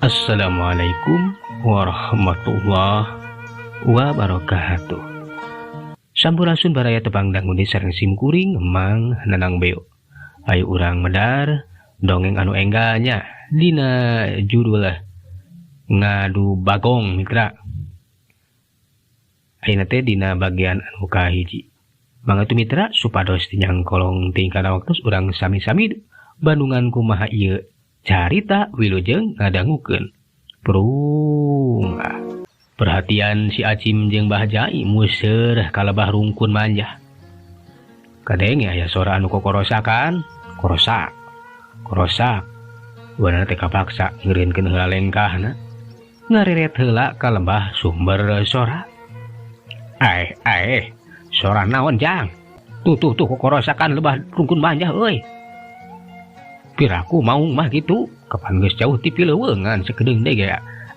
Assalamualaikum warahmatullahi wabarakatuh. Sampurasun baraya tepang danguni sareng simkuring Mang Nanang Beo. Ayo urang medar dongeng anu enggalnya dina judul Ngadu Bagong mitra. Ayeuna teh dina bagian anu kahiji. Mangga tu mitra supados tinyangkolong tingkana waktu urang sami-sami bandungan kumaha ieu carita wilujeng ngadangukeun. Prung. Perhatian si Acim jeung Bah Jai museur kalebah rungkun manjah. Kadenge aya sora anu kokorosakan, korosak. Korosak. Duanana teh kapaksa ngeureunkeun heula lengkahna. Ngareret heula ka lembah sumber sora. Aeh, aeh, sora naon jang? Tuh tuh tuh kokorosakan lebah rungkun manjah euy. Piraku maung mah gitu, kapan geus jauh ti pileuweungan sakedeung deui ge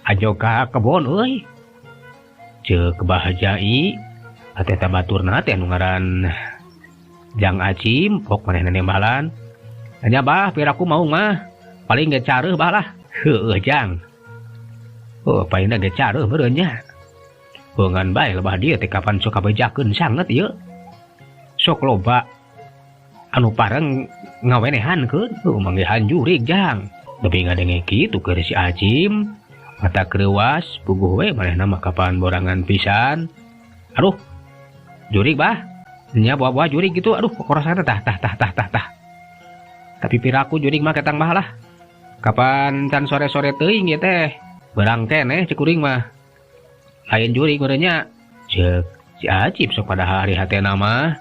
ajo ka kebon euy. Ceuk Bah Jai, ateta baturna teh anu ngaran Jang Acim, pok manehna nembalan. Nya bah, piraku maung mah paling ge careuh bah lah. Heueuh jang. Oh, paling ge careuh meureun nya. Heungan bae lebah dieu teh kapan sok kabejakeun sanget ieu. Sok loba anu pareng ngawenehankeun, heuh manggihan jurig jang. Tapi ngadenge kitu keur si Acim, mata kreuwas puguh we manehna mah kapan borangan pisan. Aduh, jurig bah. Nya buah-buah jurig gitu, aduh kokorosana tah tah tah tah tah tah. Tapi piraku jurig mah ketang bah lah. Kapan can sore-sore teuing ieu teh. Berang keneh cek kuring mah. Lain jurig meureun nya. Ceuk si Acim sok pada hari hatena mah.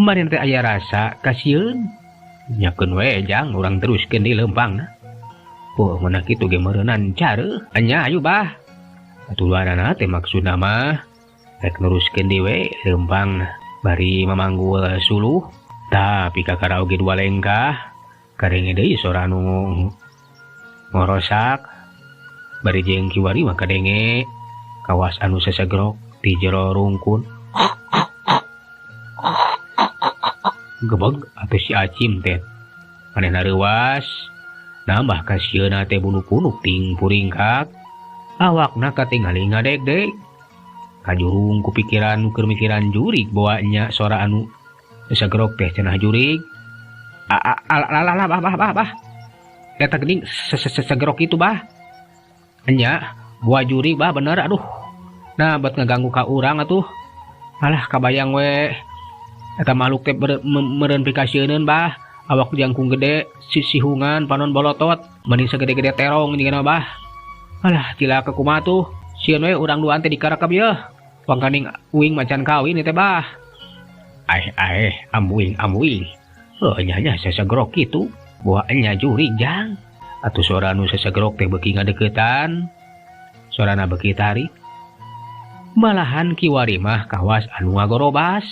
Manehna teh aya rasa kasieun. Nyakeun we jang urang teruskeun di leumpangna. Oh, mana kitu ge meureunan careuh. Nya ayu bah. Aturanana teh maksudna mah rek neruskeun deui we leumpangna. Bari mamanggul suluh, tapi kakara oge dua lengkah. Kadenge deui sora anu ngorosak. Bari jeung kiwari mah kadenge kawas anu sesegrok di jero rungkun. Gebeg atuh si Acim teh. Manehna reuwas, nambah kasieuna teh bulu punuk ting puringkak. Awakna katingali ngadegdeg. Kajurung ku pikiran keur mikiran jurig bawa nya sora anu segrok teh cenah jurig. Alah bah bah bah bah. Eta geuning segrok itu bah. Nya buah jurig bah bener aduh. Nah bet ngaganggu ka urang atuh. Alah kabayang we. Eta makhluk teh meureun pikasieun bah. Awak jangkung gede, sisihungan, panon bolotot, mending segede-gede terong jeung bah. Alah cilaka kumaha tuh. Sieun we urang duaan teh dikarekep yeuh. Pangkaning uing macan kawin teh bah. Aeh aeh ambuing ambuing. Heuh nya nya sesegrok kitu. Buah nya jurig jang. Atuh sora nu sesegrok teh beuki ngadeukeutan. Sorana beuki tarik. Malahan kiwari mah kawas anu ngagorobas.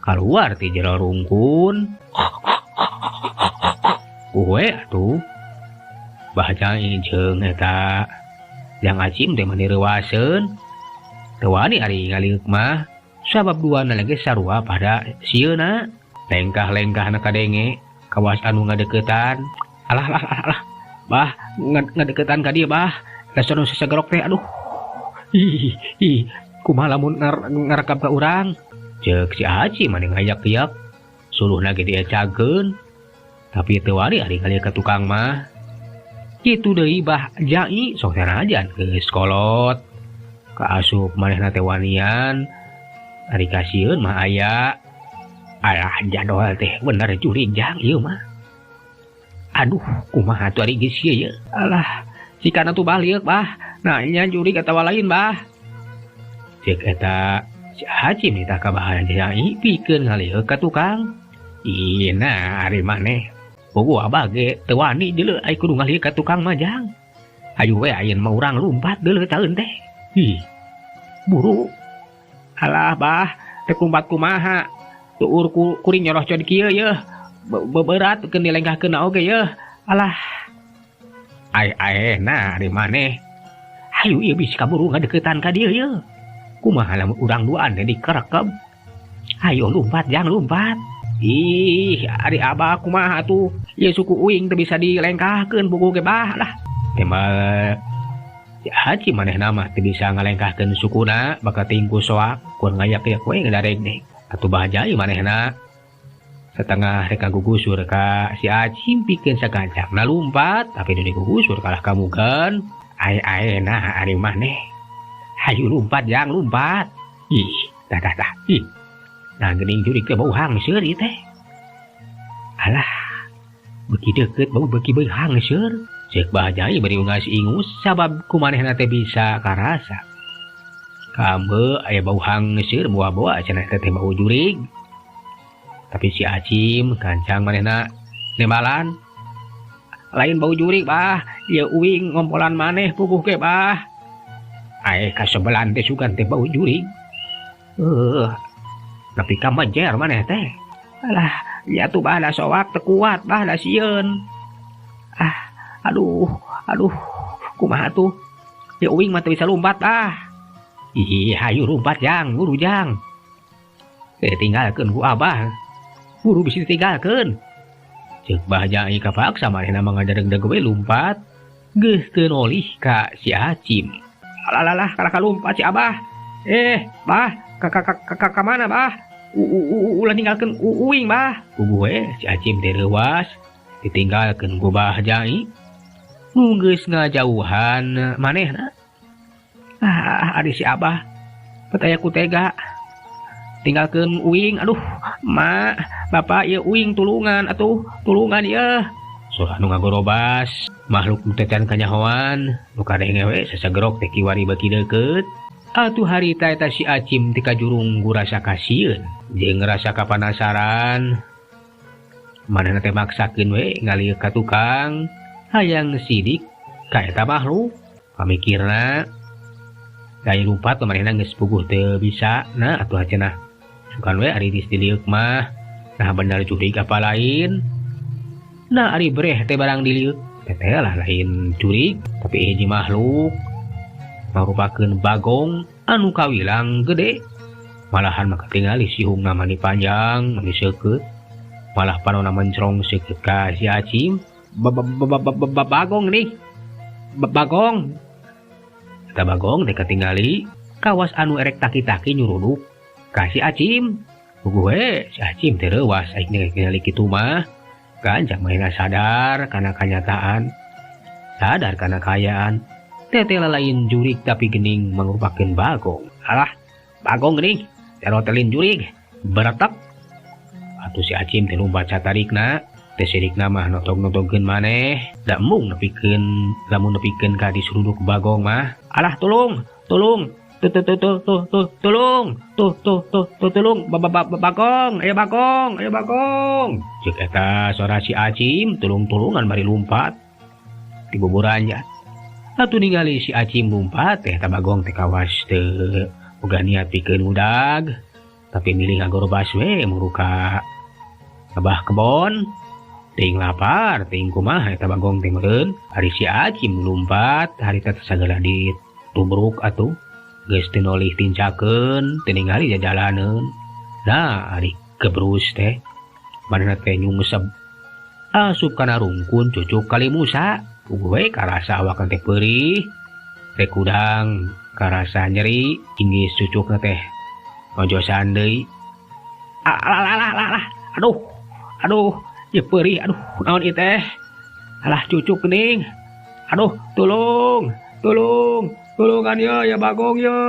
Kaluar ti jero rungkun. Uwe atuh. Bah Jai jeung eta Jang Acim teh mani reuwaseun. Teu wani ari ngaliuk mah sabab duana lagi sarua pada sieuna. Lengkah-lengkahna kadenge kawas anu ngadeuketan. Alah alah alah alah. Bah ngadeukeutan ka dieu bah. Dasar nu sesegrok teh aduh. Ih ih kumaha lamun ngarekap ka urang. Ceuk si Acim mani ngayak-yak. Suluhna ge diecageun. Tapi teu wani ari ngaliuk ka tukang mah. Kitu deui Bah Jai sok sanajan geus kolot. Kaasup manehna teh wanian. Ari kasieun mah aya. Alah jadol teh bener jurig jang ieu mah. Aduh kumaha atuh ari geus ieu ye. Alah cikana tuh bah lieuk bah. Nah nya jurig atawa lain bah. Ceuk eta si Acim nitah ka Bah Jai pikeun ngalieu ka tukang. Ih nah ari maneh. Puguh abah ge teu wani deuleu ai kudu ngalieu ka tukang mah jang. Hayu we ayeuna mah urang lumpat deuleu taeun teh. Ih buru. Alah bah teh lumpat kumaha. Tuur kuring nyoroh cod kieu yeuh. Beberat keun dilengkahkeun oge yeuh. Alah. Aeh aeh nah ari maneh. Hayu ieu bisi kaburu ngadeuketan ka dieu yeuh. Kumaha lamun urang duaan teh dikerekep. Hayu lumpat jang lumpat. Ih, ari abah kumaha atuh? Ieu suku uing teu bisa dilengkahkeun buku ge bah lah. Tembal si Acim manehna mah teu bisa ngalengkahkeun sukuna bakal tingku soak kur ngayak-ayak we ngadareg-deg. Atuh Bah Jai manehna setengah rek ngagugusur ka si Acim pikeun sagancangna lumpat tapi nu digugusur kalah kamugan. Ae-ae nah ari maneh. Hayu lumpat jang lumpat. Ih, tah tah tah. Ih. Nah geuning jurig teh bau hangseur ieu teh. Alah, beuki deukeut bau beuki beuh hangseur. Ceuk Bah Jai bari unggas ingus sabab kumanehna teh bisa karasa. Kambe aya bau hangseur bawa-bawa cenah teh bau jurig. Tapi si Acim gancang manehna nembalan. Lain bau jurig bah, ieu uing ngompolan maneh puguh ge bah. Ae kasebelan teh sugan teh bau jurig. Nepi ka mejer maneh teh. Alah, ya tuh bah da soak teu kuat bah da sieun. Ah, aduh, aduh, kumaha tuh? Ya uing mah teu bisa lumpat ah. Ih, hayu lumpat jang, buru jang. Tinggalkeun ku abah. Buru bisa ditinggalkeun. Ceuk Bah Jai kapaksa manehna mah ngadareg-deg we lumpat. Geus teu nolih ka si Acim. Alalah, kalah ka lumpat si abah. Bah, ka mana bah? Ulah ninggalkeun uing bah. Puguh we si Acim teh reuwas ditinggalkeun ku Bah Jai. Nu geus ngajauhan manehna. Ah, ari si abah petaya ku tega. Tinggalkeun uing, aduh, mak, bapak ieu uing tulungan atuh, tulungan ieu. Sora nu ngagorobas, makhluk nu teh can kanyahoan, nu kadenge we sasagerok teh kiwari beuki deukeut. Atuh harita eta si Acim teh kajurung rasa kasieun, jeung rasa kapanasaran. Manehna teh maksakeun we ngalieuk ka tukang, hayang sidik ka eta makhluk. Pamikirna daya lumpat manehna geus puguh teu bisa, nah atuh cenah. Sukan we ari geus diliuk mah, nah bener jurig apa lain. Nah ari breh teh barang diliuk, teh lah lain jurig, tapi hiji makhluk marupakeun bagong anu kawilang gede. Malahan maka tingali sihungna mani panjang, mani seukeut. Malah panona mencrong seukeut ka si Acim. Bagong nih. Bagong. Eta bagong teh katingali kawas anu erek taki-taki nyuruduk ka si Acim. Puguh we si Acim teh reuwas aing ningali kitu mah. Ganjang manehna sadar kana kanyataan, sadar kana kaayaan. Teh lain jurig tapi gening mangrupakeun bagong. Alah, bagong geuning, terotelin jurig, beretek. Atuh si Acim teh lumpat satarikna, teh sirikna mah notog-notogkeun maneh, da embung nepikeun, lamun nepikeun ka disuruduk bagong mah. Alah, tolong, tolong, tuh tuh tuh tuh tuh tuh tolong, tuh tuh tuh tuh tolong, bagong, ayo bagong, ayo bagong. Ceuk eta sora si Acim tulung-tulungan bari lumpat di buburannya. Atuh ningali si Acim lumpat teh eta bagong teh kawas teu boga niat pikeun ngudag, tapi milih ngagorobas we muruka abah kebon. Teuing lapar, teuing kumaha eta bagong teh meureun. Ari si Acim lumpat harita teh sagala ditubruk atuh. Geus teu nolih tincakeun, teu ningali jajalaneun. Nah, ari kebrus teh manehna teh nyungsep asup kana rungkun cucuk kali Musa. Puguh we karasa awakna teh peurih, rek kudang karasa nyeri, inggis cucukna teh mojosan deui. Alah alah alah alah, aduh, aduh, ieu peurih, aduh, naon ieu teh? Alah cucuk geuning. Aduh, tolong, tolong, tulungan ya, ya bagong ya,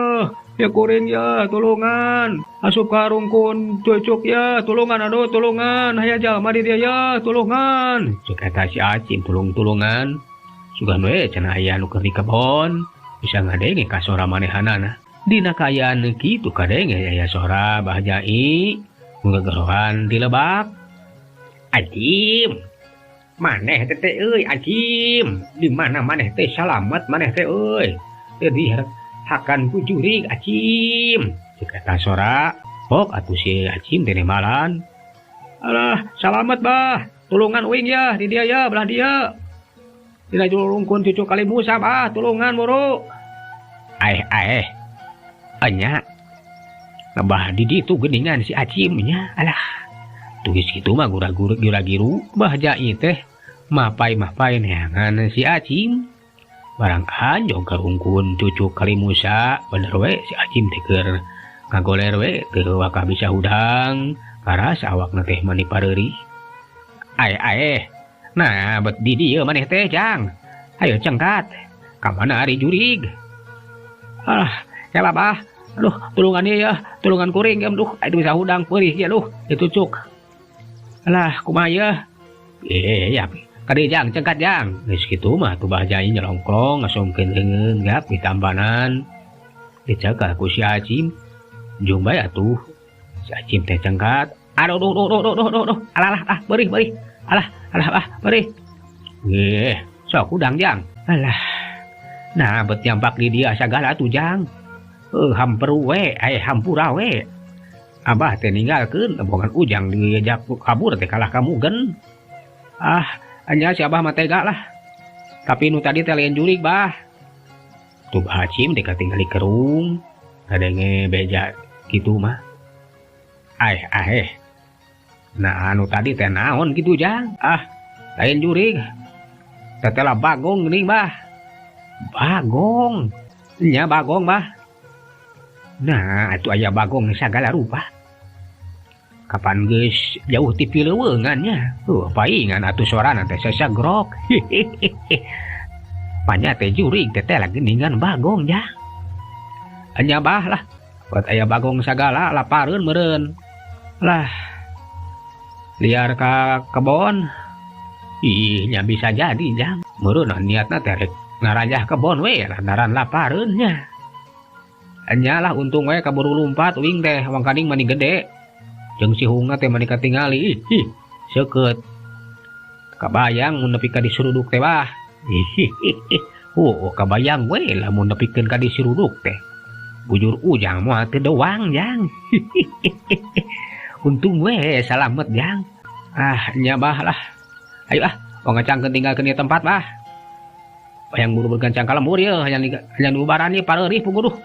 ya kuring ya, tulungan. Asup ka rungkun cucuk ya, tulungan, aduh, tulungan, aya jalma di dieu ya, tulungan. Ceuk eta si Acim tulung-tulungan. Sugan we cenah aya nu keur di kebon, bisa ngadenge ka sora manehanana. Dina kaayaan kitu kadenge aya sora Bah Jai nu gagorohan di lebak. Acim, maneh teh teh euy Acim, di mana maneh teh salamet maneh teh euy. Teu dihakan ku jurig Acim. Ceuk eta sora, pok atuh si Acim teh nembalan. Alah, salamet bah, tulungan uing ya di dia ya, belah dia. Dina julungkun cucu kali Musa bah, tulungan buru. Aeh aeh. Enya. Bah di ditu geuningan si Acim nya. Alah. Tugis kitu mah gura-guru gura-giru Bah Jai teh mapai-mapai neangan si Acim. Barang anjog ka rungkun cucuk kali Musa bener we si Acim teh keur ngagoler we teu wakah bisa hudang karasa awakna teh mani pareurih. Ae ae. Nah bet di dieu maneh teh Jang. Ayo cengkat. Ka mana ari jurig? Ah, kela bah. Aduh, tulungan ieu ya, tulungan kuring ya, aduh, itu bisa hudang peurih ya, aduh, ditucuk. Alah, kumaha ieu? Ya. Kade Jang, cengkat Jang. Geus kitu mah tuh Bah Jai nyelongklong ngasongkeun leungeun gap ditambanan. Dicegah ku si Acim. Jung bae atuh. Si Acim teh cengkat. Aduh, duh, duh, duh, duh, duh, duh, duh. Alah, alah, ah, beurih, beurih. Alah, alah, ah, beurih. Nggih, sok udang Jang. Alah. Nah, bet nyampak di dia sagala atuh Jang. Hamperu we, aya hampura we. Abah teh ninggalkeun bongan Ujang diajak kabur teh kalah kamugen. Ah, anya si Abah mah tega lah. Tapi nu tadi teh lain jurig bah. Tuh Bah Acim teh katingali kerung, kadenge beja kitu mah. Aeh, aeh. Nah, anu tadi teh naon kitu Jang? Ah, lain jurig. Teteh lah bagong geuning bah. Bagong. Nya bagong bah. Nah, atuh aya bagong sagala rupa. Kapan geus jauh ti pileuweungan nya. Paingan atuh sorana teh sasagrok. Panya teh jurig teh teh lagi ningan bagong jang. Anya bah lah. Buat aya bagong sagala lapareun meureun. Lah. Liar ka kebon. Ih, nya bisa jadi jang. Meureun niatna teh rek ngarajah kebon we lantaran lapareun nya. Anya lah untung we kaburu lumpat uing teh wangkaning mani gede. Jeung si hunga teh mani katingali. Ih, ih, seukeut. Kabayang mun nepi ka disuruduk teh bah. Ih, ih, ih. Oh, kabayang we lamun nepikeun ka disuruduk teh. Bujur Ujang moal teu doang jang. Untung we salamet jang. Ah, nya bah lah. Ayo ah, wong ngacangkeun tinggalkeun ieu tempat bah. Hayang buru bergancang ka lembur ieu, hayang diubaran ieu pareurih puguduh.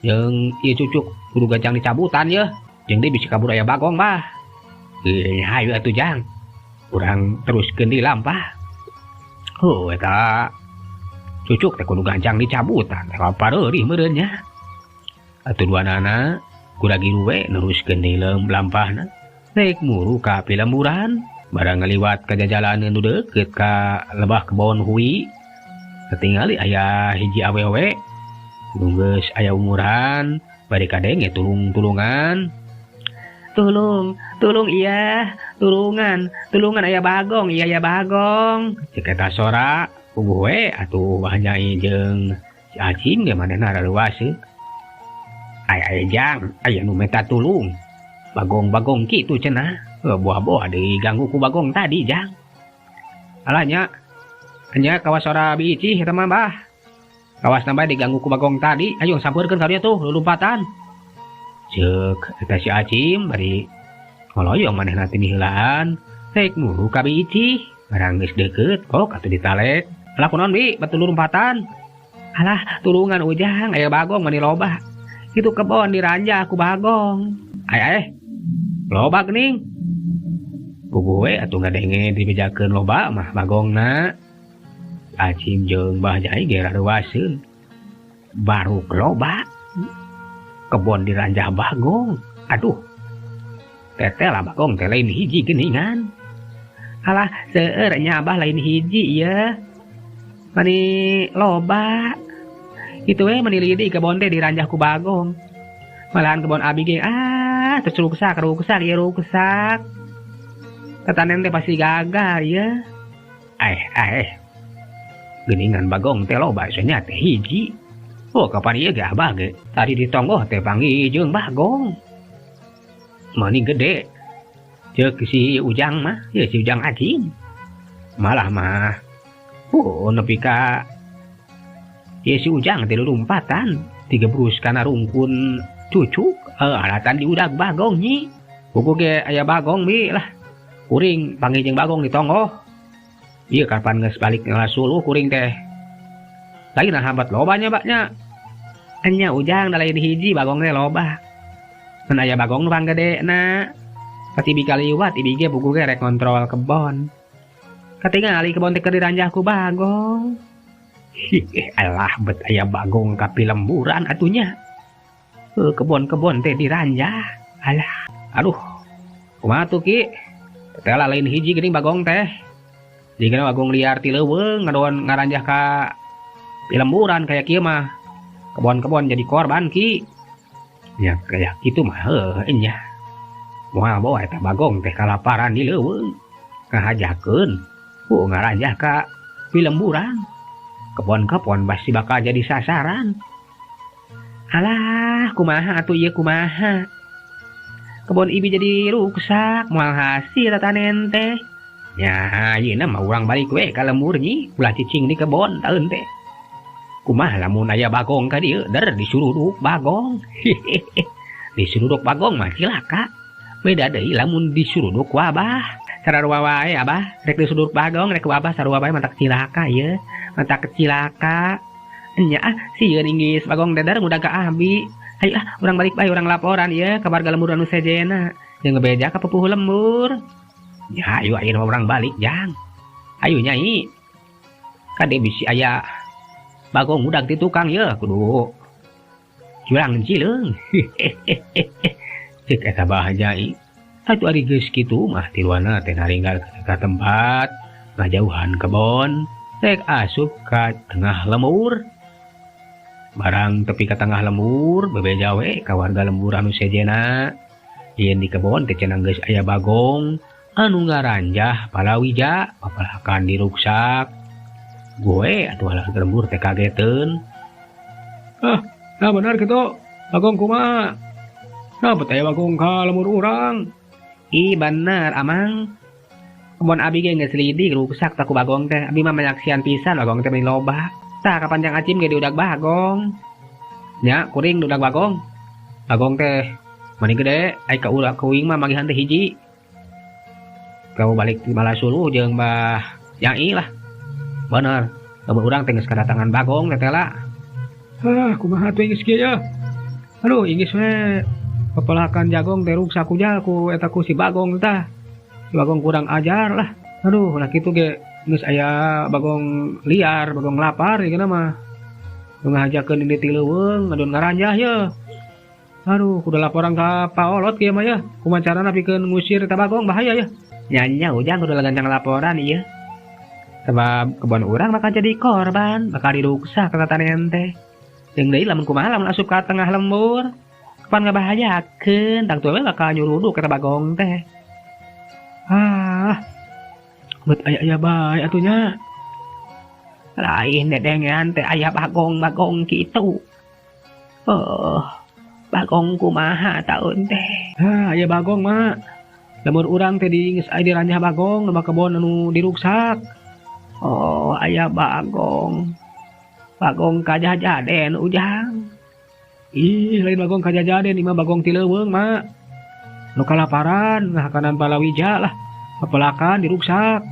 Jeung ieu cucuk kudu gancang dicabutan ieu. Jeung deui bisi kabur aya bagong bah. Hayu atuh Jang. Urang teruskeun di lampah. Oh, eta cucuk teh kudu gancang dicabutan. Teh pareurih meureun nya. Atuh duanana kuragi we neruskeun deui lampahna. Rek muru ka pilemburan, barang ngaliwat ka jajalaneun nu deukeut ka lebah kebon hui. Katingali aya hiji awewe nu geus aya umuran, bari kadenge tulung-tulungan. Tulung, tulung iya, tulungan, tulungan aya bagong, iya aya bagong. Cek eta sora, puguh we atuh Bah Nyai jeung si Acim ge manehna raluaseun. Aya aya jang, aya nu menta tulung. Bagong-bagong kitu cenah. Buah-buah diganggu ku bagong tadi jang. Alah nya, nya kawas sora biicih eta mah bah. Kawas nambah diganggu ku bagong tadi, ayo sampeurkeun ka dieu tuh lulumpatan. Ceuk eta si Acim bari ngoloyong manehna teh miheulaan, rek muru ka biicih. Barang geus deukeut kok atuh ditalek. Alah kunaon bi, batu lulumpatan. Alah tulungan Ujang, aya bagong mani loba. Kitu kebon diranjah ku bagong. Ae ae. Loba geuning. Puguh we atuh ngadenge dibejakeun loba mah bagongna. Acim jeung Bah Jai ge raruaseun. Baruk loba. Kebon diranjah bagong. Aduh. Teteh lah bagong teh lain hiji geuningan. Alah seueur nya abah lain hiji ieu. Mani loba. Kitu we mani lidi kebon teh diranjah ku bagong. Malahan kebon abi ge ah terus ruksak, ruksak ieu ruksak. Tetanen teh pasti gagal ieu. Aeh aeh. Geuningan bagong teh loba nya teh hiji. Oh kapan ieu ge abah ge tadi ditonggoh teh panggih jeung bagong. Mani gede. Ceuk si Ujang mah, ieu si Ujang Acim. Malah mah. Oh nepi ka ieu si Ujang teh lulumpatan tigebrus kana rungkun cucuk, alatan diudag bagong nyi. Buku ge aya bagong bi lah. Kuring panggih jeung bagong ditonggoh. Ieu kapan geus balik ngalasuluh kuring teh. Lain hambat lobanya baknya. Nya Ujang da lain hiji bagong teh loba. Mun aya bagong nu panggedena. Pati bi kaliwat ibi ge buku ge rek kontrol kebon. Katingali kebon teh keur diranjah ku bagong. Alah bet aya bagong ka pilemburan atunya. Kebon-kebon teh diranjah. Alah, aduh. Kumaha tuh Ki? Teh lain hiji geuning bagong teh. Jigana bagong liar ti leuweung ngadon ngaranjah ka pilemburan kaya kieu mah. Kebon-kebon jadi korban Ki. Ya kaya kitu mah heuh nya. Moal bawa eta bagong teh kalaparan di leuweung. Ngahajakeun ku ngaranjah ka pilemburan. Kebon-kebon pasti bakal jadi sasaran. Alah, kumaha atuh ieu kumaha. Kebon ibi jadi ruksak, moal hasil tanen teh. Nya, ayeuna mah urang balik we ka lembur nyi, ulah cicing di kebon taeun teh. Kumaha lamun aya bagong ka dieu, der disuruduk bagong. Disuruduk bagong mah cilaka. Beda deui lamun disuruduk wabah. Sarua wae abah, rek disuruduk bagong, rek wabah sarua wae mantak cilaka ieu. Mantak cilaka. Nya ah, sieun inggis bagong dedar ngudag ka abi. Ayo ah, urang balik bae urang laporan ieu ka warga lembur anu sejena. Jeung ngebeja ka pupuhu lembur. Ya ayo ayeuna urang balik jang. Ayo nyai. Kade bisi aya bagong ngudag ti tukang ieu kudu curang cileung. Cek eta bah nyai. Atuh ari geus kitu mah tiluana teh naringgal ka tempat ngajauhan kebon rek asup ka tengah lembur. Barang tepi ka tengah lembur bebeja we ka warga lembur anu sejena. Yen di kebon teh cenah geus aya bagong anu ngaranjah palawija papalakan diruksak. Gue atuh warga lembur teh kageteun. Ah, nah bener kitu. Bagong kumaha? Nah bet aya bagong ka lembur urang. Ih bener amang. Kebon abi ge geus lidik ruksak tak ku bagong teh. Abi mah menyaksian pisan bagong teh meni loba. Tah kapan jang acim ge diudag bagong. Nya kuring diudag bagong. Bagong teh mani gede ai ka ulah kuing mah manggihan teh hiji. Kau balik di Malasulu jeung Mbah Yai lah. Bener, lamun urang teh geus kadatangan bagong teh lah. Ah, kumaha tuh geus kieu ya? Aduh, inggis we. Pepelakan jagong teh ruksak ku jaku eta ku si bagong tah. Si bagong kurang ajar lah. Aduh, lah kitu ge geus aya bagong liar, bagong lapar ieu mah. Nu ngahajakeun di ti leuweung ngadon ngaranjah ye. Aduh, kudu laporan ka Pak Olot kieu mah ya. Kumaha carana pikeun ngusir eta bagong bahaya ya. Nya ujang kudu lagancang laporan ieu. Sebab kebon urang bakal jadi korban, bakal diruksak ka tanen teh. Jeung deui lamun kumaha lamun asup ka tengah lembur, kapan ngabahayakeun, tangtu we bakal nyuruduk eta bagong teh. Ah, bet aya-aya bae atuh nya. Lain dedengean teh aya bagong-bagong kitu. Oh, bagong kumaha taun teh? Ah, aya bagong mah. Lamun urang teh di geus aya diranjah bagong loba kebon anu diruksak. Oh, aya bagong. Bagong kajajaden ujang. Ih, lain bagong kajajaden, imah bagong ti leuweung mah. Nu kalaparan, ngahakanan palawija lah. Pepelakan diruksak.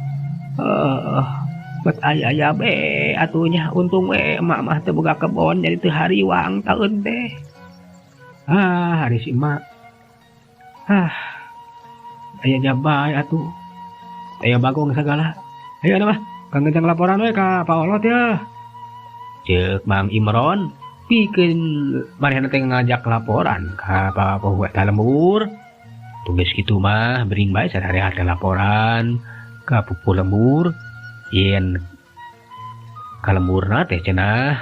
Bet aya-aya be atunya untung we emak mah teu boga kebon jadi teu hariwang taeun teh. Ah, hari si emak. Ah. Aya jabay atuh. Aya bagong sagala. Ayo mah, kang gencang laporan we ka Pak Olot ya. Ceuk Mang Imron pikeun manehna teh ngajak laporan ka Pak Pohu eta lembur. Tugas kitu mah bering bae sadarea teh laporan ka pupu lembur. Yen ka lemburna teh cenah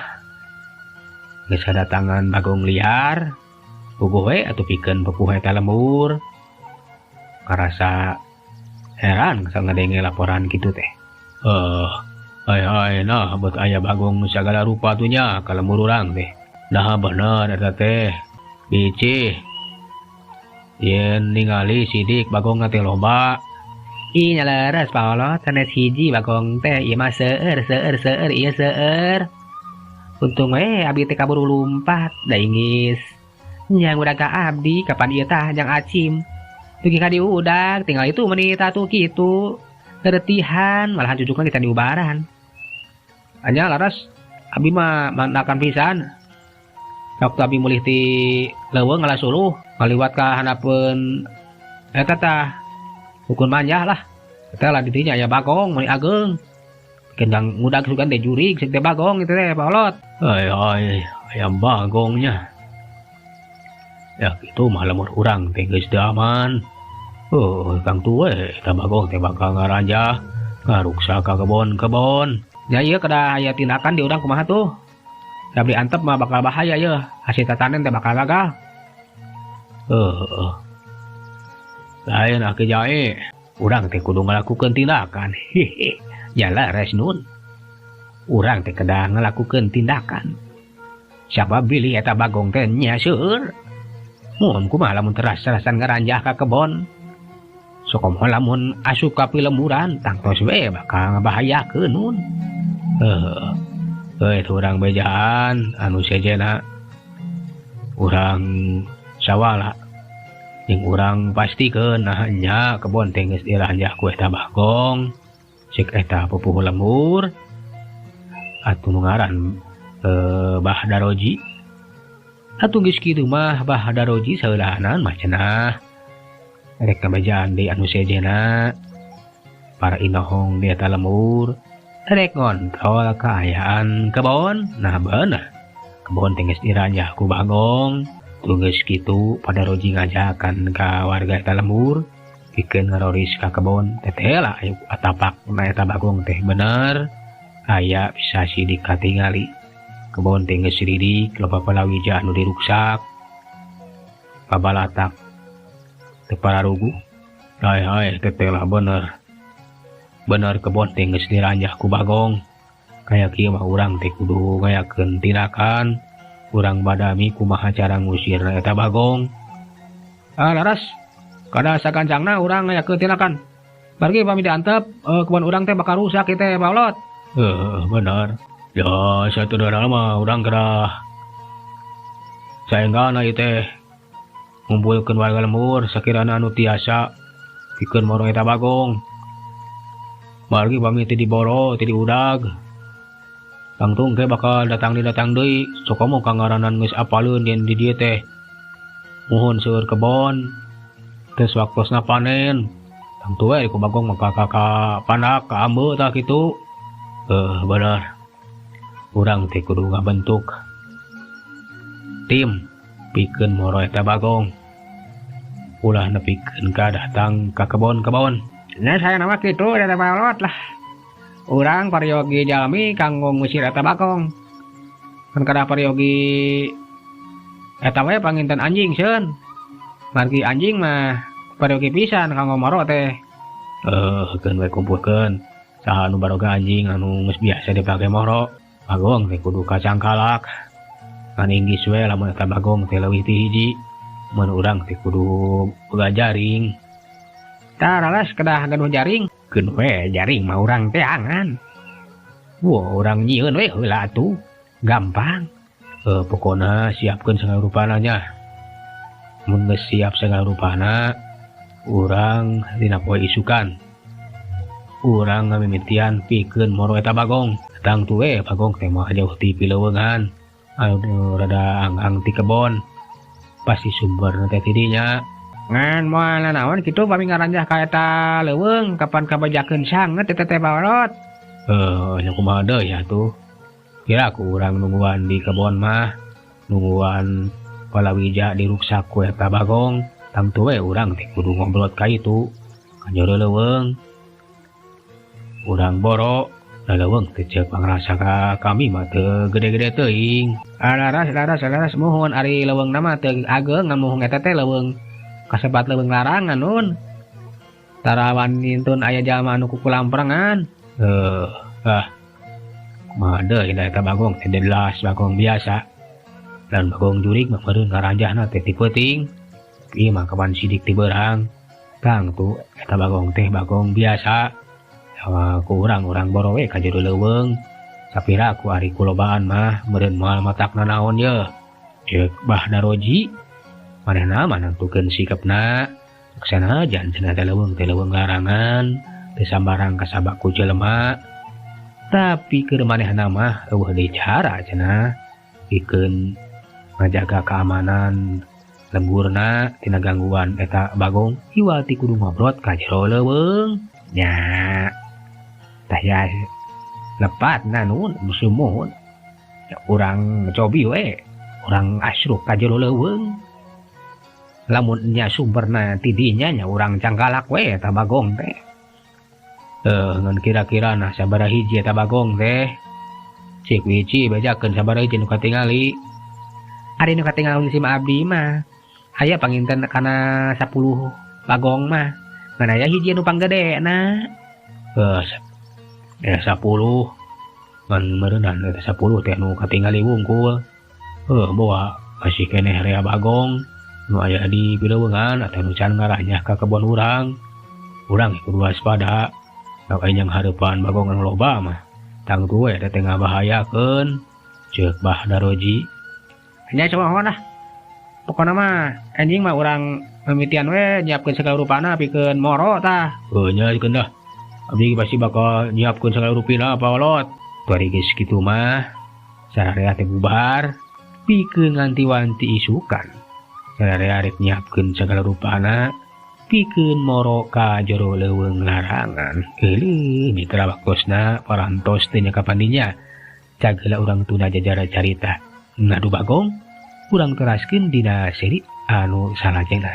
geus kadatangan bagong liar. Puguh we atuh pikeun pupuh eta lembur. Karasa heran ngadenge laporan kitu teh. Ai nah bet aya bagong sagala rupa tuh nya ka lembur urang teh. Nah bener eta teh. Bicih. Yen ningali sidik bagong teh loba. Ih nyaleres Pak Olot sanes hiji bagong teh ieu mah seueur seueur seueur ieu seueur. Untung we abi teh kaburu lumpat da inggis. Nya ngudag ka abdi kapan ieu tah jang acim. Dugi ka diudag tinggal itu meni tatu kitu. Keretihan malahan cucukna kita diubaran. Anya laras abi mah mandakan pisan. Waktu abi mulih ti leuweung ngalasuluh ngaliwat ka handapeun eta tah ukun manjah lah. Eta lah ditinya aya bagong meuni ageung. Kendang ngudag sugan teh jurig cek teh Bagong itu teh Pak Olot. Ai ai ayam Bagongnya. Ya kitu mah lembur urang teh geus teu aman. Oh, Kang tuwe eta Bagong teh bakal ngaranjah ngaruksak ka kebon-kebon. Ya ieu kedah aya tindakan di urang kumaha tuh. Da beli antep mah bakal bahaya yeuh, hasil tatanen teh bakal gagal. Heeh. Lain aki jae, urang teh kudu ngalakukeun tindakan. Hehe. Ya leres nun. Urang teh kedah ngalakukeun tindakan. Siapa bilih eta Bagong teh nya seueur. Mun kumaha lamun teras-terasan ngaranjah ka kebon. Sokomo lamun asup ka pilemburan tangtos we bakal ngabahayakeun nun. Heeh. Euy urang bejaan anu sejena urang sawala jeung urang pastikeun nah nya kebon teh geus diranjah ku eta Bagong. Cek eta pupuhu lembur atuh nu ngaran Bah Daroji. Atuh geus kitu mah Bah Daroji saeulahanan mah cenah rek kabejaan deui anu sejena para inohong di eta lembur rek ngontrol kaayaan kebon. Nah bener kebon teh geus diranjah ku Bagong. Tuh geus kitu Pak Daroji ngajakan ka warga eta lembur pikeun ngaroris ka kebon. Teteh lah ayo atapak na eta Bagong teh bener aya bisa sidik katingali kebon teh geus ridik loba palawija anu diruksak pabalatak teu pararuguh. Hai hai teteh lah bener bener kebon teh geus diranjah ku Bagong. Kaya kieu mah urang teh kudu ngayakeun tindakan. Urang badami kumaha cara ngusirna eta Bagong. Ah laras kada sakancangna urang ngayakeun tindakan. Bargi pami diantep kebon urang teh bakal rusak ieu teh Pak Olot. Heeh bener. Ya sateureuna mah urang kedah saenggana ieu teh ngumpulkeun warga lembur sakirana anu tiasa pikeun moro eta Bagong. Margi pami teu diboro teu diudag tangtung ge bakal datang di datang deui. Sokomo kangaranan geus apaleun yen di dieu teh muhun seueur kebon geus waktosna panen tangtu we ku Bagong mah ka panak ka ambeu tah kitu. Bener urang teh kudu ngabentuk tim pikeun moro eta Bagong ulah nepikeun ka datang ka kebon-kebon. Nya saya nama kitu eta Pak Olot lah. Urang paryogi jalmi kanggo ngusir eta Bagong. Kan kada paryogi eta we panginten anjing seun. Margi anjing mah paryogi pisan kanggo moro teh. Keun we kumpulkeun saha anu baroga anjing anu geus biasa dipake moro. Bagong teh kudu kacangkalak. Kan inggis we lamun eta Bagong teh leuwih ti hiji. Mun urang teh kudu boga jaring. Tah laras kedah gaduh jaring. Keun we jaring mah urang teh angan. Wah urang nyieun we heula atuh. Gampang. Pokona siapkeun sagala rupana nya. Mun geus siap sagala rupana urang dina poe isukan. Urang ngamimitian pikeun moro eta Bagong. Tangtu we Bagong teh mah jauh ti pileuweungan. Anu rada ang-ang ti kebon. Pasti sumberna teh ti dinya. Ngan moal nanaon kitu pami ngaranjah ka eta leuweung kapan kabajakeun sanget eta teh Pak Olot. Nya kumaha deui atuh. Kira ku urang nungguan di kebon mah, nungguan palawija diruksak ku eta Bagong. Tangtu we urang teh kudu ngobrol ka itu ka jero leuweung. Urang boro da leuweung teh ceuk pangrasa ka kami mah teu gede-gede teuing. Laras laras laras muhun ari leuweungna mah teu ageng ngan muhun eta teh leuweung kasebat leuweung larangan nun. Tarawan nintun aya jalma anu kukulamprengan. Kumaha deui da eta Bagong teh delas Bagong biasa. Dan Bagong jurig mah meureun ngaranjahna teh ti peuting. Ieu mah kapan sidik ti beurang. Tangtu eta Bagong teh Bagong biasa. Ku urang-urang boro we ka jero leuweung. Sapira ku ari kulobaan mah meureun moal matakna naon yeuh. Ceuk Bah Daroji manehna mah nangtukeun sikapna. Sanajan cenah teh leuweung teh leuweung larangan, teu sambarang kasabak ku jelema. Tapi keur manehna mah eueuh deui cara cenah pikeun ngajaga keamanan lemburna tina gangguan eta Bagong iwal ti kudu ngobrot ka jero leuweung. Nya tah ya Lepat nanun sumuhun. Urang cobi we, urang asruk ka jero leuweung. Lamun nya sumberna ti dinya nya urang cangkalak we eta bagong teh. Ngan kira-kira nah sabaraha hiji eta bagong teh. Cik Wici bejakeun sabaraha hiji nu katingali. Ari nu katingali si abdi mah aya panginten kana 10 bagong mah. Ngan aya hiji nu panggedena. 10 ngan meureunnan eta 10 teh nu katingali wungkul. Bawa masih keneh rea bagong nu aya di pileuweungan atau nu can ngarahnyah ka kebon urang. Urang kudu waspada. Sok aya yang hareupan bagong anu loba mah. Tangtu we teh ngabahayakeun. Ceuk Bah Daroji. Nya coba lah. Pokona mah anjing mah urang mimitian we nyiapkeun segala rupana pikeun moro tah. Heuh nya dikeun dah. Abdi pasti bakal nyiapkeun segala rupina paolot. Bari geus kitu mah sararea teh bubar pikeun nganti-wanti isukan. Sararea rek nyiapkeun segala rupana pikeun moro ka jero leuweung larangan. Geuleuh mitra waktosna parantos teh nya kapandinya. Cagela urang tuna jajara carita. Ngadu bagong urang teraskeun dina seri anu salajengna.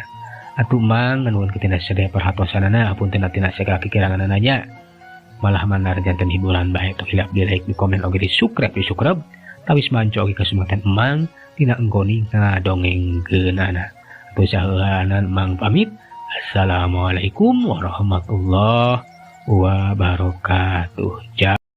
Atuh mang nganuhun kitu sadaya perhatosanana apunten tina sagala kikiranganana nya. Malah manar janten hiburan bae tong hilap di like, di komen oge di subscribe, di subscribe. Tawis manco oge kasumatan emang tina enggoni ngadongengkeunana. Atuh saheulaanan emang pamit. Assalamualaikum warahmatullahi wabarakatuh.